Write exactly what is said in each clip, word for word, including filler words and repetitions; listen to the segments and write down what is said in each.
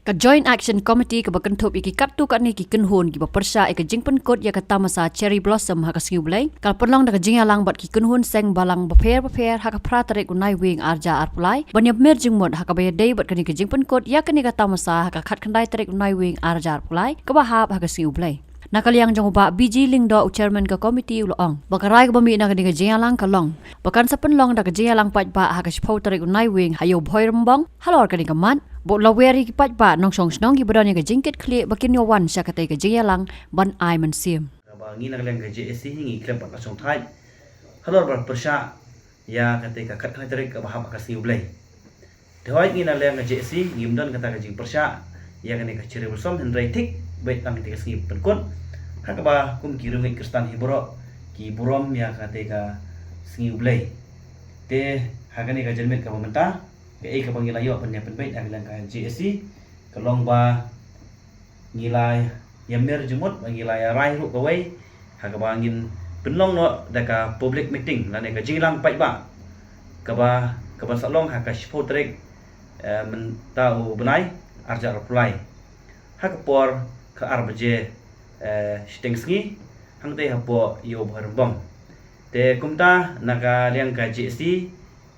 Ka Joint Action Committee kaba kynthup ïa ki katto katne ki kynhun kiba pyrshah ïa ka jingpynkut ïa ka tamasa Cherry Blossom ha ka Sngi U Blei, ka la pynlong da ka jingïalang bad ki kynhun seng balang bapher bapher ha ka phra tarik u Naiwieng arhajar arphew lai, ban ïapmer jingmut ha kaba ïadei bad kane ka jingpynkut ïa kane ka tamasa ha ka khatkhyndai tarik u Naiwieng arhajar arphew lai, kaba hap ha ka Sngi U Blei. Na ka liang jong u Bah B G Lyngdoh, u chairman ka komiti, u la ong ba ka rai kaba mih na kane ka jingïalang ka long ba kan sa pynlong da ka jingïalang paidbah ha ka shiphew tarik u Naiwieng ha Ïewbhoi Rymbong. Halor kane ka mat, bad u la wer ïa ki paidbah nongshong shnong kiba don ïa ka jingkitkhlieh ba kin ïoh wan sha katei ka jingïalang ban ai mynsiem. Kaba ngi na ka liang ka J A C hi ngi khlem pat la shongthait halor ba pyrshah ïa katei ka khatkhyndai tarik kaba hap ha ka Sngi U Blei. Te hooid, ngi na liang ka J A C ngim don kata ka jingpyrshah ïa kane ka Cherry Blossom, hynrei thik beit tang katei ka sngi pynkut, ha kaba kum ki riewngeit Khristan hi baroh ki burom ïa katei ka Sngi U Blei. Te ha kane ka janmiet kaba mynta, kaei kaba ngi la ïoh ban ïa pynbeit na ka liang ka J A C ka long ba ngi la ïamir jingmut, ba ngi la ïarai ruh kawei ha kaba ngin pynlong noh da ka public meeting lane ka jingïalang paidbah kaba, kaba sa long ha ka shiphew tarik, eh, mynta u bnai, arhajar arphew lai, ha ka por khatar baje, eh, shiteng sngi, hangtei hapoh Ïewbhoi Rymbong. Te kumta na ka liang ka J A C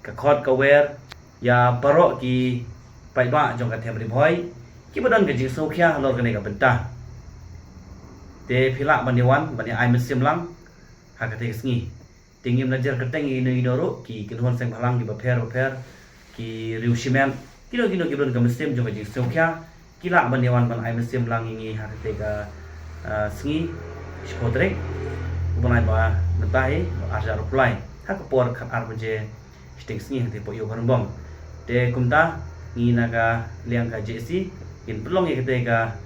ka khot ka wer ïa baroh ki paidbah jong ka Them Ri Bhoi kiba don ka jingsngewkhia halor kane ka bynta. Te phi lah ban ïa wan ban ïa ai mynsiem lang ha katei ka sngi. Te ngim la jer kyrteng ïa ino ino ruh, ki kynhun seng bhalang kiba pher bapher, ki riew shimet, kino kino kiba don ka mynsiem jong ka jingsngewkhia, ki lah ban ïa wan ban ai mynsiem lang ïa ngi ha katei ka, ah, sngi, shiphew tarik u bnai ba mynta hi, arhajar arphew lai, ha ka por khatar baje shiteng sngi hangtei hapoh Ïewbhoi Rymbong. Te kumta ngi na ka liang ka J A C ngin pynlong ïa katei ka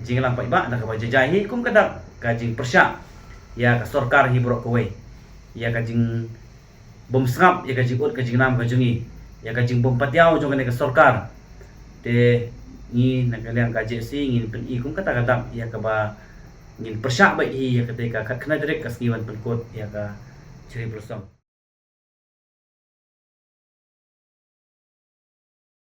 jingïalang paidbah da kaba jai jai hi, kum ka dak ka jingpyrshah ïa ka sorkar hi baroh kawei, ïa ka jingbym sngap ïa ka jingud ka jingnam ka jong ngi, ïa ka jingbym patiaw jong kane ka sorkar. Te ngi na ka liang ka J A C ngin pyni kum kata ka dak ïa kaba ngin pyrshah beit hi ïa katei ka khatkhyndai tarik ka sngi ban pynkut ïa ka Cherry Blossom.